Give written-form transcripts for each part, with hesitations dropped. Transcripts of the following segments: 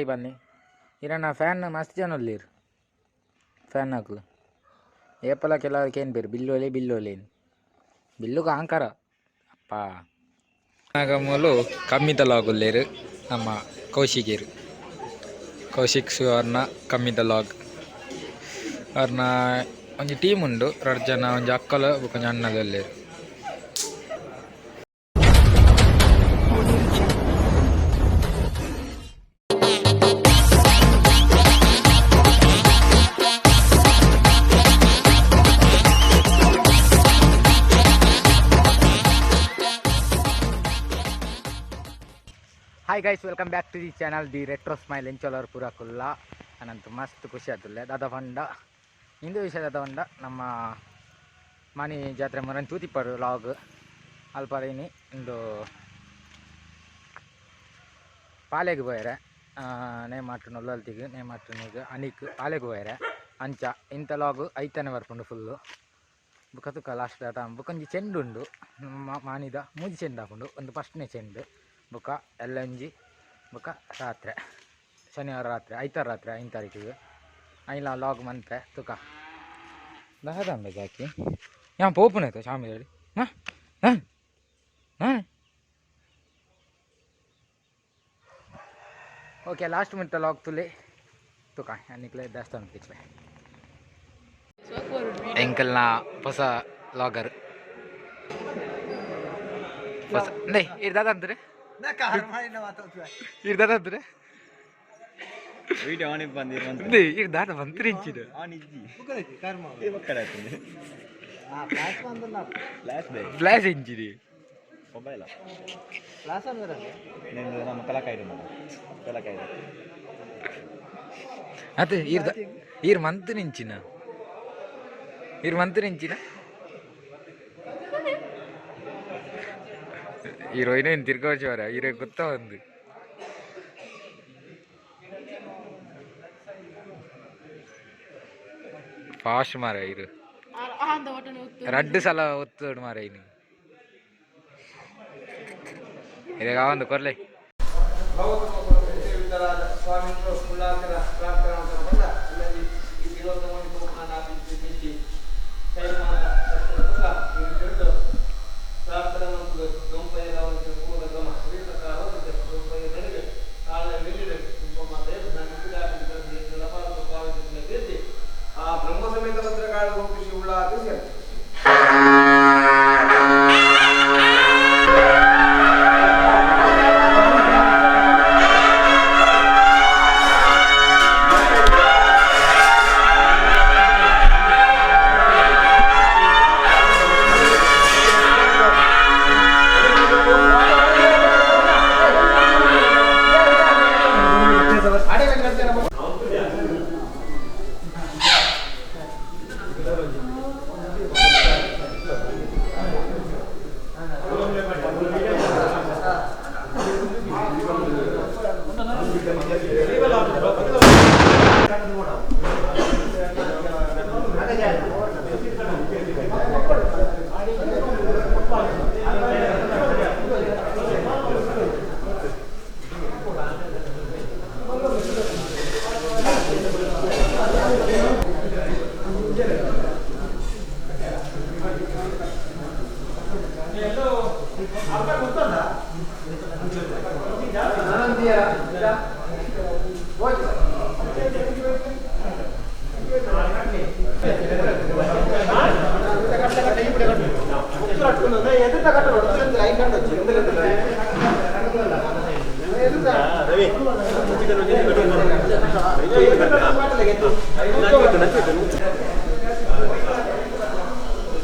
Hi ಬನ್ನಿ ಇರಣ್ಣ fan ಮಸ್ತ್ ಜನ ಉಳ್ಳೀರು ಫ್ಯಾನ್ ಹಾಕ್ಲು ಏಪಲ ಕೆಲವ್ರಿಗೆ ಏನು ಬೇರೆ ಬಿಲ್ಲೋಲೆ ಬಿಲ್ಲೋಲೆ ಬಿಲ್ಲುಗ ಆಂಕರ ಅಪ್ಪ ಮೂಲು ಕಮ್ಮಿದ ಲಾಗ್ ಉಲ್ಲೇರು ನಮ್ಮ ಕೌಶಿಕೇರು ಕೌಶಿಕ್ ಸುವರ್ಣ ಕಮ್ಮಿದ ಲಾಗ್ ಅವ್ರನ್ನ ಒಂಜಿ ಟೀಮ್ ಉಂಡು ರಡ್ಡ್ ಜನ ಒಂಜಿ ಅಕ್ಕಲ ಬೊಕ ಒಂಜಿ ಅಣ್ಣಲ ಉಲ್ಲೆರ್. Hi guys, welcome back to the channel the retro smile. ಎಂಚೋಲರ್ ಪೂರ ಕುಲ್ಲ ಅನಂತ ಮಸ್ತ್ ಖುಷಿ ಆತುಲ್ಲೆ. ದಾದ ಪಂಡ ಇಂದು ವಿಷಯ ದಾದ ಪಂಡ ನಮ್ಮ ಮಾನಿ ಜಾತ್ರೆ ಮರನ್ ತೂತಿಪ್ಪರು ಲಾಗ್ ಅಲ್ಪ ಇನಿ ಇಂದು ಪಾಲೆಗ್ ಪೋಯೆರೆ ನೇಮಾಟು ನೊಲ್ಲಲ್ತಿಗ್ ನೇಮಾಟುನಿಗ್ ಅನಿಕ್ ಪಾಲೆಗ್ ಪೋಯೆರೆ ಅಂಚ ಇಂಥ ಲಾಗ್ ಐತನೆ ಬರ್ಪುಂಡು ಫುಲ್ಲು. ಬೊಕ ತುಕ ಲಾಸ್ಟ್ ದಾದ ಬೊಕೊಂಜಿ ಚೆಂಡು ಉಂಡು ಮಾನಿದ ಮೂಜಿ ಚೆಂಡು ಆಪುಂಡು. ಒಂದು ಫಸ್ಟ್ನೇ ಚೆಂಡು ಬೊಕ ಎಲ್ಲೊಂಜಿ ಬೊಕ ರಾತ್ರೆ ಶನಿವಾರ ರಾತ್ರಿ ಐತಾರ ರಾತ್ರಿ 5 ತಾರೀಕಿಗೆ ಐಲ ಲಾಗ್ ಮಂತೆ ತುಕ ದಾದಂಬೆ ಜಾಕಿ ಯಾನ್ ಪೋಪುನಾಯ್ತು ಶಾಮಿ ಹೇಳಿ ಹಾಂ ಹಾಂ ಹಾಂ. ಓಕೆ ಲಾಸ್ಟ್ ಮಿನಿಟ್ ಲಾಗ್ ತುಲೆ ತುಕ ನಿಕ್ಲೆ ದೇವಸ್ಥಾನ ತಿಕ್ಲೆ ಎಂಕಲ್ನ ಹೊಸ ಲಾಗರ್ ಹೊಸ ನೇ ಇರ್ದಾದಂದ್ರೆ ಇರ್ದಾದಂದ್ರೆ ವಿಡಿಯೋ ಆನ್ ಬಂದಿರುವಂತ ನೇ ಇರ್ದಾದ ಬಂತ್ರಿ ಇಂಚಿದ ಆನ್ ಇಜ್ಜಿ ಬೊಕ್ಕಡೆ ಫ್ಲಾಶ್ ಬೇಕು ಫ್ಲಾಶ್ ಇಂಚಿಡಿ ಮೊಬೈಲ್ ನಿಂದು ನಮ್ಮ ಕಲಾಕಾಯ್ದು ಮಗ ಕಲಾಕಾಯ್ದು. ಅದೇ ಇರ್ದ ಇರ್ ಮಂತ್ ನಿಂಚಿನ ಇರ್ ಮಂತ್ ನಿಂಚಿನ ಹೀರೋಯಿನ್ ತಿರ್ಗೋಚವರ ಹೀರೋ ಗೊತ್ತಾ ಒಂದು ಫಾಸ್ಟ್ ಮಾರ ಇರು ರಡ್ಡು ಸಲ ಒತ್ತೋಡು ಮಾರ ಇನ್ನು ಇದಾಗ ಒಂದು ಕೊರ್ಲೆ. ಆ ಬ್ರಹ್ಮ ಸಮೇತ ಭದ್ರಕಾಳ ಶ್ರೀ ಉಳ್ಳಾದ ಸೇರ್ತದೆ.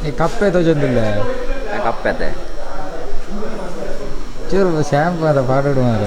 ಈ ಕಪ್ಪೆ ತೋಜೊಂದಿಲ್ಲ. ಕಪ್ಪೆತೆ. ಚೂರು ಶ್ಯಾಂಪು ಅದ ಪಾಡೋಡು ಮಾರ.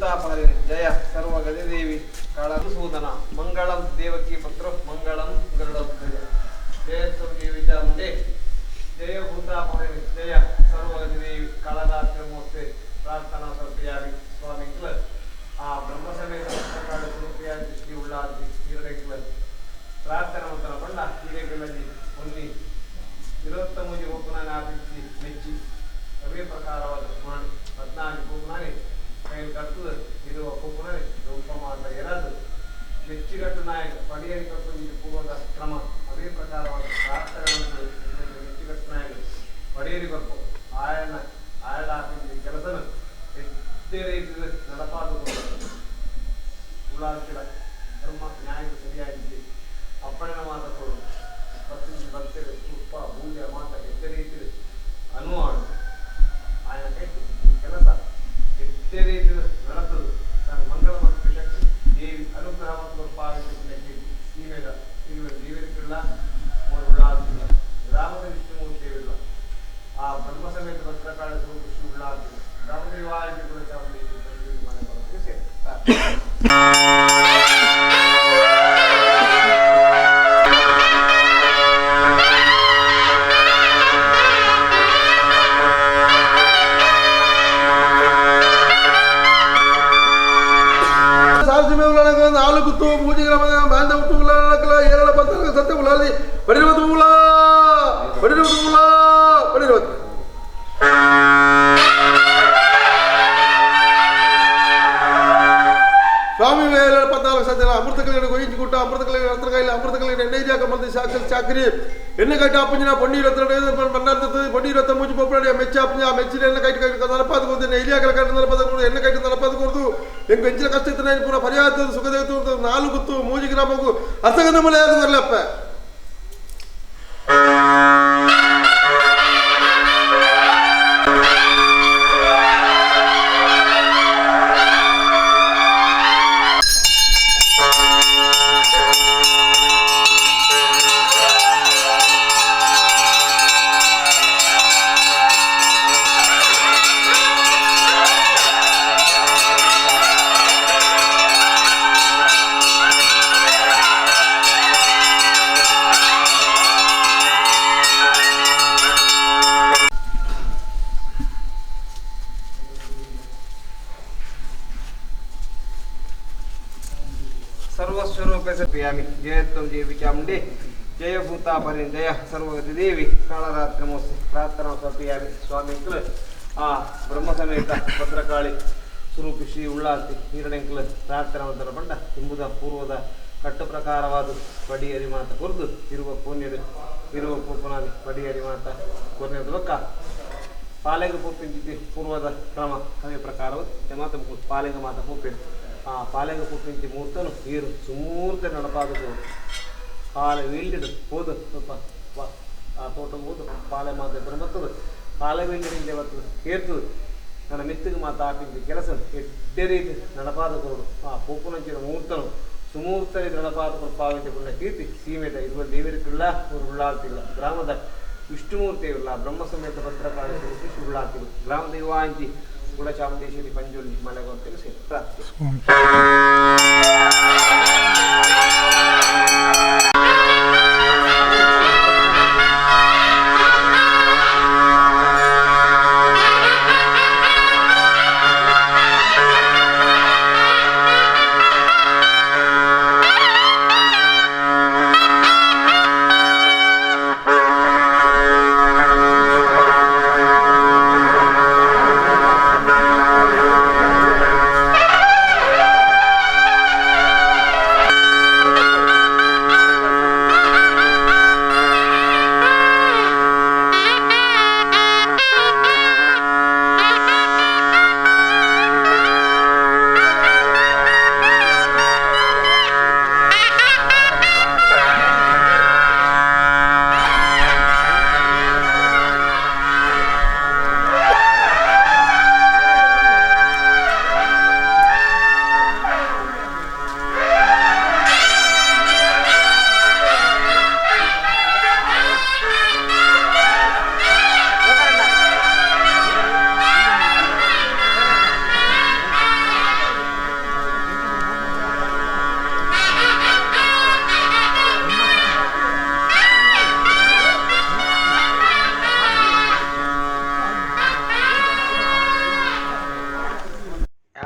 ಭೂತಾಪಾಲಿನಿ ಜಯ ಸರ್ವ ಗಜದೇವಿ ಕಾಳಸೂದನ ಮಂಗಳಂ ದೇವಕಿ ಪತ್ರ ಮಂಗಳಂ ಗರುಡಧ್ವಜ ಜಯತ್ವಂ ದೇವಿ ಚಾಮುಂಡೆ ಜಯ ಭೂತಾಪಾಲಿನಿ ಜಯ ಸರ್ವ ಗಜದೇವಿ ಕಾಳರಾತ್ರಿ ಪ್ರಾರ್ಥನಾ ಸಮರ್ಪಯಾಮಿ ಸ್ವಾಮಿಗಳ ಆ ಬ್ರಹ್ಮ ಸಮೇತ ಭದ್ರಕಾಳಿ ಸ್ವರೂಪಿಯಾಗಿ ಶ್ರೀ ಉಳ್ಳಾದಿ ಹಿರಡೆಗಳ ಪ್ರಾರ್ಥನೆ ಮಂತ್ರ ಬಣ್ಣ ಹಿರೇಗಳಲ್ಲಿ ಒನ್ನಿ ಇರುವತ್ತ ಮೂಜಿ ಒಪ್ಪುನಾನೆ ಆಪಿಸಿ ಮೆಚ್ಚಿ ಅವೇ ಪ್ರಕಾರವಾದ ಮಾಡಿ 14 ಪೂಪುನಾನೆ ಕೈಯಲ್ಲಿ ಕಟ್ಟುದು ಇರುವ ಪೂಪುನಾನೆ ರೂಪ ಮಾತ ಇರದು ಮೆಚ್ಚಿಗಟ್ಟು ನಾಯಕ ಪಡಿಯರಿ ಕಪ್ಪು ಪೂರ್ವದ ಕ್ರಮ ಅವೇ ಪ್ರಕಾರವಾದ ಪ್ರಾರ್ಥನೆ ಮೆಚ್ಚಿಗಟ್ಟು ನಾಯಕ ಪಡಿಯರಿ ಬರ್ಪು ಆಯನ ಆಯಡ ಆಪಿಂಜಿ ಕೆಲಸನ ಎದ್ದೇ ರೀತಿಯ ನಡಪಾದು ಉಳ್ಳಾಲ್ತಿಡ ಧರ್ಮ ನ್ಯಾಯಕ್ಕೆ ಸರಿಯಾಗಿದ್ದೆ ಅಪ್ಪಣೆನ ಮಾತ ಕೊಡು ಪತ್ತಿಂಜಿ ಭಕ್ತರು ತುಪ್ಪ ಬೂಲ್ಯ ಮಾತ ಎದ್ದ ರೀತಿಯ ಅನುವಾಡು ಆಯನ ಕೈತು ಈ ಕೆಲಸ ಎದ್ದೇ ರೀತಿಯ ನಡತದು ತನ್ನ ಮಂಗಳ ಮತ್ತು ಶಕ್ತಿ ದೇವಿ ಅನುಗ್ರಹ ಮತ್ತು ಪಾವಿಸಿದ ಸೀಮೆದ ಇರುವ ದೇವರಿಗಿಲ್ಲ ಉಳ್ಳಾದಿಲ್ಲ ಗ್ರಾಮದ ವಿಷ್ಣುಮೂರ್ತಿಯಿಲ್ಲ ಆ ಬ್ರಹ್ಮ ಸಮೇತ ಭದ್ರಕಾಳಿ ಸ್ವರೂಪ ಶ್ರೀ ಉಳ್ಳಾದಿಲ್ಲ ಗ್ರಾಮದ ವಿವಾಹ ಕೂಡ ಚಾಮುಂಡೇಶ್ವರಿ ಮನೆ ಬರೋದಕ್ಕೆ ಸೇರಿ. ಸಾರಸಿಮೆ ಉಳ್ಳಾಣಕ ನಾಲ್ಕು ಗುತ್ತು ಮೂಜಿ ಗ್ರಾಮ ಬಾಂಧ ಹುಟ್ಟು ಉಳ್ಳಾಣಕಲ ಏರಳ ಪತ್ನಾಲ್ಕು ಸತ್ಯ ಉಳ್ಳಾಲಿ ಪಡಿರುವತ್ತು ಉಳ್ಳಾ ಪಡಿರುವತ್ತು ಉಳ್ಳಾ ಪಡಿರುವತ್ತು. ಸ್ವಾಮಿ ವೇಳ 14 ಸತ್ಯ ಅಮೃತ ಕಲ್ಯಾಣ ಗೋಯಿಂಚಿಕುಟ್ಟ ಅಮೃತ ಕಲ್ಯಾಣ ರತ್ನಕಾಯಿಲ ಅಮೃತ ಕಲ್ಯಾಣ ಎಣ್ಣೆ ಜಾಕ ಮಲ್ದಿ ಸಾಕ್ಷಲ್ ಚಾಕ್ರಿ ಎಣ್ಣೆ ಕಟ್ಟ ಅಪ್ಪಂಜಿನ ಪೊನ್ನಿ ರತ್ನ ಬಂಡಾರ ಪೊನ್ನಿ ರತ್ನ ಮೂಜಿ ಪೊಪ್ಪಡಿ ಮೆಚ್ಚ ಅಪ್ಪಂಜ ಮೆಚ್ಚಿನ ಎಣ್ಣೆ ಕಟ್ಟಿ ಕಟ್ಟಿ ನಲಪಾದ ಕೊಡ್ತು ಇಲಿಯಾಕಲ ಕಟ್ಟಿ ನಲಪಾದ ಕೊಡ್ತು ಎಣ್ಣೆ ಕಟ್ಟಿ ನಲಪಾದ ಕೊಡ್ತು ಎಂಗ್ ಎಂಚಿನ ಕಷ್ಟ ಇತ್ತು ಪೂರ ಪರಿಹಾರ ಸುಖದೇವ ನಾಲ್ಕು ಗುತ್ತು ಮೂಜಿ ಗ್ರಾಮಕ್ಕೂ ಅಸಗನ ಮಲೆ ಅದು ಬರಲಪ್ಪ. ಸರ್ವಸ್ವರೂಪ ಸಮರ್ಪಯಾಮಿ ಜಯತ್ವಂ ದೇವಿ ಚಾಮುಂಡೆ ಜಯ ಭೂತಾಪರಿ ಜಯ ಸರ್ವಗತಿ ದೇವಿ ಕಾಳರಾತ್ರಿ ಮೋಸ್ತಿ ಪ್ರಾರ್ಥನಾ ಸಮರ್ಪಯಾಮಿ ಸ್ವಾಮಿಗಳು ಆ ಬ್ರಹ್ಮ ಸಮೇತ ಭದ್ರಕಾಳಿ ಸ್ವರೂಪಿ ಶ್ರೀ ಉಳ್ಳಾಲ್ತಿ ಹಿರಣ್ಯಂಕಲ ಪ್ರಾರ್ಥನಾ ಮಂತ್ರ ಬಂಡ ತುಂಬುದ ಪೂರ್ವದ ಕಟ್ಟು ಪ್ರಕಾರವಾದ ಪಡಿಯರಿ ಮಾತ ಕುರ್ದು ಇರುವ ಪುಣ್ಯಡು ಇರುವ ಪೂಪನಾನಿ ಪಡಿಯರಿ ಮಾತ ಕೊರ್ನೆದ ಬಕ್ಕ ಪಾಲೆಗ ಪೂಪಿಂಚಿತಿ ಪೂರ್ವದ ಕ್ರಮ ಅದೇ ಪ್ರಕಾರವು ಮಾತ ಪಾಲೆಗ ಮಾತ ಪೂಪಿನ ಆ ಪಾಲೆಗ ಪೂಪಿಂಚಿ ಮೂರ್ತನು ಈರು ಸುಮೂರ್ತ ನಡಪಾದದು ಪಾಲೆ ವೀಲ್ಡಿಡು ಹೋದು ಸ್ವಲ್ಪ ಆ ತೋಟ ಹೋದು ಪಾಲೆ ಮಾತ ಇಬ್ಬರು ಬರ್ತದೆ ಪಾಲೆ ವೀಲ್ಡಿನಿಂದ ಬರ್ತದೆ ಕೇರ್ತದೆ ನನ್ನ ಮಿತ್ತಿಗೆ ಮಾತ ಆಪಿಂಚಿ ಕೆಲಸ ಎಡ್ಡೆ ರೀತಿ ನಡಪಾದ ಕೊಡು ಆ ಪೂಪುನಂಚಿನ ಮೂರ್ತನು ಸುಮೂರ್ತರಿ ನಡಪಾದ ಕೊಡು ಪಾವಿಂಚ ಪುಣ್ಯ ಕೀರ್ತಿ ಸೀಮೆದ ಇರುವ ದೇವರಿಗಿಲ್ಲ ಒಂದು ಉಳ್ಳಾಲ್ತಿಲ್ಲ ಗ್ರಾಮದ ವಿಷ್ಣುಮೂರ್ತಿ ಇಲ್ಲ ಬ್ರಹ್ಮ ಸಮೇತ ಭದ್ರಕಾಳಿ ಸ್ವರೂಪಿ ಉಳ್ಳಾಲ್ತಿಲ್ಲ ಗ್ರಾಮದ ಯುವಾಂಜಿ ಕೂಡ ಚಾಮುಂಡೇಶ್ವರಿ ಪಂಜುರ್ಲಿ ಮಲೆಗೊಂತೇಳಿ ಸೇರಿ ಪ್ರಾರ್ಥನೆ.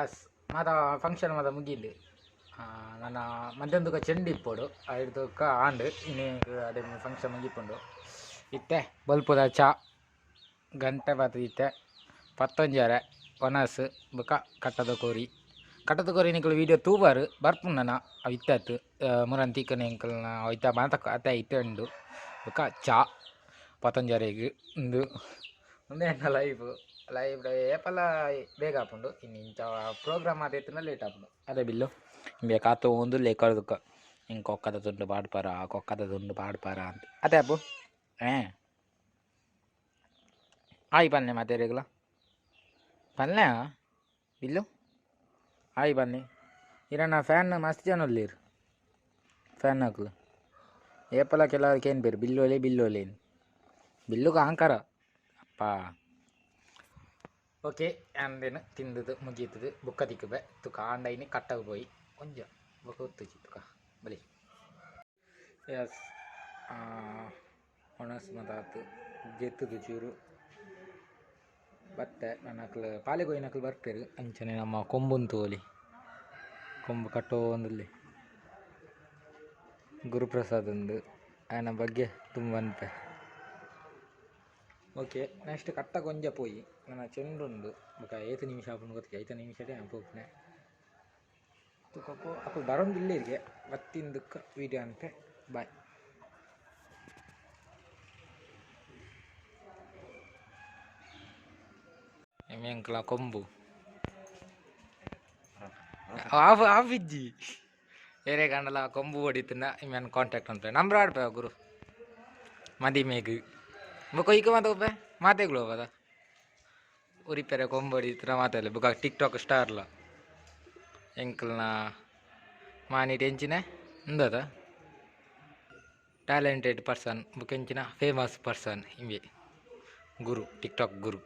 ಎಸ್ ಮಾತ ಫಂಕ್ಷನ್ ಮಾತ ಮುಗಿಲಿ ನನ್ನ ಮಧ್ಯಾಹ್ನದ ಚೆಂಡು ಇಪ್ಪೋಡು ಐಡ್ದಕ್ಕ ಆಂಡ್ ಇನಿ ಅದೇ ಫಂಕ್ಷನ್ ಮುಗಿಪುಂಡು ಇತ್ತೆ ಬಲ್ಪುದ ಚಾ ಗಂಟೆ ಬಾತ್ ಇತ್ತೆ ಪತ್ತೊಂಜರೆ ಒನಸ್ ಬೊಕ ಕಟ್ಟದ ಕೋರಿ ಕಟ್ಟದ ಕೋರಿ ನಿಕುಲು ವೀಡಿಯೋ ತೂಬಾರು ಬರ್ಪುಂಡು ನನ ಅವು ಇತ್ತಾತು ಮುರನ್ ತೀಕನೆ ಎಂಕಲ್ನ ಇತ್ತ ಮಾತ ಅತ್ತೆ ಇತ್ತೆ ಉಂಡು ಬೊಕ ಚಾ ಪತ್ತೊಂಜರೆಗ್ ಉಂದು ಉಂದೇ ಎನ್ನ ಲೈಫ್ ಲೈಫ್ ಏಪಲ ಬೇಗ ಆಪುಂಡು ಇನ್ನು ಇಂಚ ಪ್ರೋಗ್ರಾಮ್ ಆತೈತಂಡ ಲೇಟ್ ಆಪುಂಡು ಅದೇ ಬಿಲ್ಲು ಇಂಬೆ ಕಾತು ಒಂದು ಲೇಕರ್ದುಕ್ಕ ಹಿಂಗೆ ಕೊಕ್ಕದ ತುಂಡು ಪಾಡ್ಪಾರ ಕೊಕ್ಕದ ತುಂಡು ಪಾಡ್ಪಾರ ಅಂತ ಅದೇ ಅಪ್ಪು ಆಯ್ ಪನ್ನೆ ಮಾತೇರಿಗ್ಲ ಪನ್ನೆ ಬಿಲ್ಲು ಆಯ್ ಬನ್ನಿ ಇರಣ್ಣ ಫ್ಯಾನ್ ಮಸ್ತ್ ಜನ ಉಳ್ಳೀರು ಫ್ಯಾನ್ ಹಾಕ್ಲು ಏಪಲ ಕೆಲವರಿಗೆ ಏನು ಬೇರೆ ಬಿಲ್ಲೋಲೆ ಬಿಲ್ಲೋಲೆ ಬಿಲ್ಲುಗೆ ಅಹಂಕಾರ ಅಪ್ಪ ಓಕೆ ಅಂದೇನು ತಿಂದದು ಮುಗೀತದು ಬುಕ್ಕ ತಿಕ್ಕಬೆ ತುಕ ಆಂಡೈನಿ ಕಟ್ಟಾಗ ಪೋಯಿ ಕೊಂಚ ಬೊಕ್ಕ ಒತ್ತುಜಿ ತುಕ ಬಲಿ ಎಸ್ ಒಣಸ್ ಮತಾತು ಜೆತ್ತುದು ಚೂರು ಬತ್ತೆ ನನ್ನಕ್ಲು ಪಾಲೆಗ್ ಹೋಯಿನಕ್ಲು ಬರ್ಪೆರು ಅಂಚನೆ ನಮ್ಮ ಕೊಂಬುನ್ ತೋಲಿ ಕೊಂಬು ಕಟ್ಟೋಂದುಲ್ಲೆ ಗುರುಪ್ರಸಾದ್ ಉಂದು ಆಯನ ಬಗ್ಗೆ ತುಂಬ ಅನ್ಪೆ ಓಕೆ ನೆಕ್ಸ್ಟ್ ಕಟ್ಟ ಕೊಂಜ ಪೋಯಿ ನನ್ನ ಚೆಂಡುಂಡು ಬೊಕ ಏತ್ ನಿಮಿಷ ಆಪುಂಡು ಗೊತ್ತಿಜ್ಜಿ ಐತ ನಿಮಿಷಡೆ ಯಾನ್ ಪೋಪುನೆ ತುಕಪೋ ಅಕುಲು ಬರೊಂದಿಲ್ಲೆರ್ಗೆ ಬತ್ತಿಂದಕ್ಕ ವೀಡಿಯೋ ಅನ್ಪೆ ಬಾಯ್. ಎಂಕ್ಲ ಕೊಂಬು ಆಫ್ ಆಫ್ ಇಜ್ಜಿ ಏರೇ ಕಂಡಲ ಕೊಂಬು ಹೊಡಿತನ ಇಮ್ಯಾನ್ ಕಾಂಟ್ಯಾಕ್ಟ್ ಅನ್ಪೆ ನಂಬ್ರ ಆಡ್ಪೆ ಗುರು ಮದಿಮೆಗ್ ಬೊಕ ಇಕ ಮಾತ ಒಪ್ಪೆ ಮಾತೆಗ್ಲು ಹೋಗದ ಉರಿಪೆರೆ ಕೊಂಬು ಹೊಡಿತನ ಮಾತೆಲ್ಲ ಬೊಕ ಟಿಕ್ ಟಾಕ್ ಸ್ಟಾರ್ಲ ಎಂಕಲ್ನ ಮಾನಿ ಎಂಚಿನ ಉಂದದ ಟ್ಯಾಲೆಂಟೆಡ್ ಪರ್ಸನ್ ಬೊಕ ಎಂಚಿನ ಫೇಮಸ್ ಪರ್ಸನ್ ಇಂಬೆ ಗುರು ಟಿಕ್ ಟಾಕ್ ಗುರು.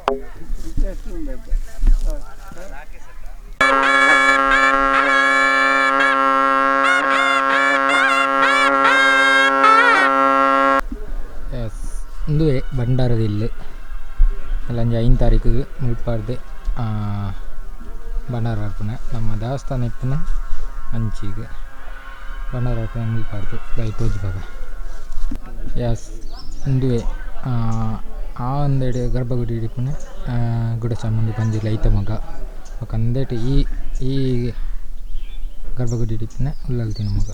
ಎಸ್, ಉಂದುವೇ ಭಂಡಾರದ ಇಲ್ಲು. ಅಲ್ಲಂಜಿ 5 ತಾರೀಕಿಗೆ ಮುಲ್ಪಾರ್ದೆ ಭಂಡಾರ ಬರ್ಪುನೆ. ನಮ್ಮ ದೇವಸ್ಥಾನ ಇಪ್ಪುನ ಅಂಚಿಗೆ ಭಂಡಾರ ಬರ್ಪುನೆ ಮುಲ್ಪಾರ್ದೆ ದಯ ತೋಜಿಪಾಗ. ಎಸ್, ಉಂದುವೇ ಆ ಒಂದೆಡೆ ಗರ್ಭಗುಡಿ ಇಪ್ಪುನೆ ಗುಡ ಚಾಮುಂಡಿ ಪಂಜಿರ್ಲಿ ಐತ ಮಗ. ಬೊಕ ಅಂದೇಟ್ ಈ ಈ ಗರ್ಭಗುಡಿ ಇಪ್ಪುನೆ ಉಲ್ಲಲ್ತಿನ ಮಗ.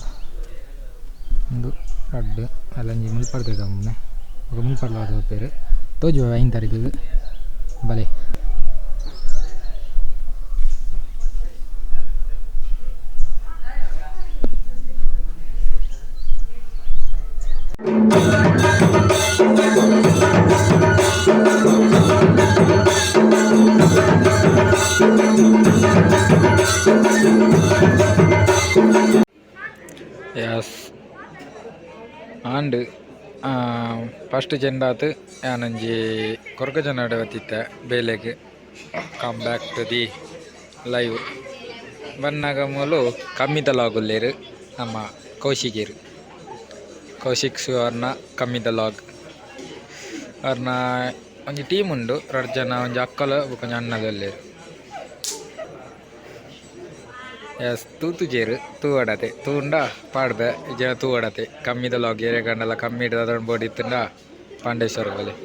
ಉಂದು ರಡ್ಡ್ ಅಲ್ಲಂಜಿ ಮುಲ್ಪಾರ್ದೆ ತಮ್ಮನೆ ಬೊಕ ಮುಲ್ಪಾರ್ಲ ಪೇರು ತೋಜುವ 5 ತಾರೀಕಿಗೆ ಬಲೆ. ಎಸ್, ಆಂಡ್ ಫಸ್ಟ್ ಚೆಂಡಾತ್ ಯಾನೊಂಜಿ ಕೊರಗ ಜನಡ ಬತ್ತಿತ್ತೆ ಬೇಲೆಗ್. Come back to the live ಬನ್ನಗ ಮೂಲು ಕಮ್ಮಿದ ಲಾಗ್ ಉಲ್ಲೆರ್ ನಮ್ಮ ಕೌಶಿಕೇರ್. ಕೌಶಿಕ್ ಸುವರ್ಣ ಕಮ್ಮಿದ ಲಾಗ್. ಅವ್ರನ್ನ ಒಂಜಿ ಟೀಮ್ ಉಂಡು, ರಡ್ಡ್ ಜನ, ಒಂಜಿ ಅಕ್ಕಲ ಬೊಕ ಒಂಜಿ ಅಣ್ಣಲ ಉಲ್ಲೆರ್. ಎಸ್, ತೂತುಜೆರ್ ತೂವಡತೆ ತೂಂಡ ಪಾಡ್ಬೆ ಇಜ್ಜಾಂಡ ತೂವಡತೆ ಕಮ್ಮಿದ ಲಾಗ್ ಏರೆ ಕಂಡಲ ಕಮ್ಮಿ ದಾದ ಬೋಡಿತ್ತುಂಡ ಪಾಂಡೇಶ್ವರ ಬಲೆ.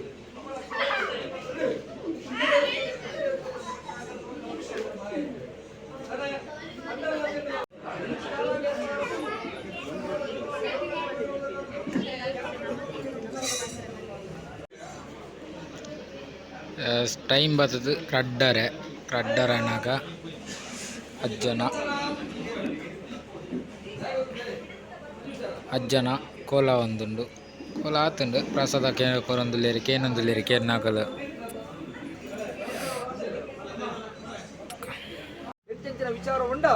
ಟೈಮ್ ಬತ್ತದು ರಡ್ಡರೆ ರಡ್ಡರೆ ಅನಾಗ ಅಜ್ಜನ ಅಜ್ಜನ ಕೋಲ ಒಂದುಂಡು. ಕೋಲ ಆತುಂಡು ಪ್ರಸಾದ ಕೊರೊಂದುಲ್ಲೆರ್ ಕೇನೊಂದುಲ್ಲೆರ್ ಕೇನ್ನಾಕಲು. ಹೆಚ್ಚೆಂಚಿನ ವಿಚಾರ ಉಂಡ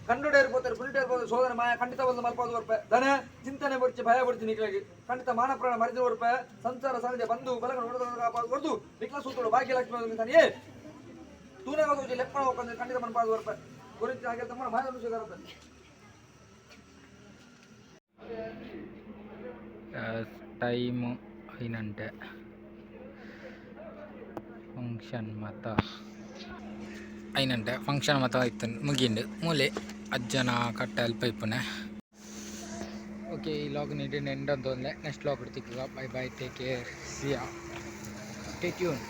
ಕಂಡುಡೇರು ಪೋತಾರೆ ಕುಂಡೇರು ಪೋತಾರೆ ಶೋಧನೆ ಮಾಯ ಖಂಡಿತ ಒಂದು ಮಲ್ಪಾದ ಬರ್ಪೆ ಧನ ಚಿಂತನೆ ಬೊರ್ಚಿ ಭಯ ಬೊರ್ಚಿ ನಿಕ್ಲಾಗಿ ಖಂಡಿತ ಮಾನ ಪ್ರಾಣ ಮರಿದು ಬರ್ಪೆ ಸಂಸಾರ ಸಾನ್ನಿಧ್ಯ ಬಂಧು ಬಲಗ ಹೊಡೆದು ನಿಕ್ಲ ಸೂತೋಡು ಭಾಗ್ಯಲಕ್ಷ್ಮಿ ತಾನಿಯೇ ತೂನಾಗ ಲೆಪ್ಪಣ ಹೋಗ್ಕೊಂಡು ಖಂಡಿತ ಮನ್ಪಾದ ಬರ್ಪೆ ಗುರುತಿ ಹಾಗೆ ತಮ್ಮ ಮಾಯ ಬರುತ್ತೆ. ಟೈಮು ಐನಂಟೆ ಫಂಕ್ಷನ್ ಮಾತ ಐನಂಟೆ ಫಂಕ್ಷನ್ ಮಾತ ಇತ್ತು ಮುಗಿಂಡು ಮೂಲೆ ಅಜ್ಜನ ಕಟ್ಟ ಅಲ್ಪ ಇಪ್ಪುನೆ. ಓಕೆ, ಈ ಲಾಗ್ ನೀಡಿ ಎಂಡ್ ಅಂತ ನೆಕ್ಸ್ಟ್ ಲಾಗ್ ತಿಕ್ಕುಗ. Bye bye, take care, see ya, stay tune.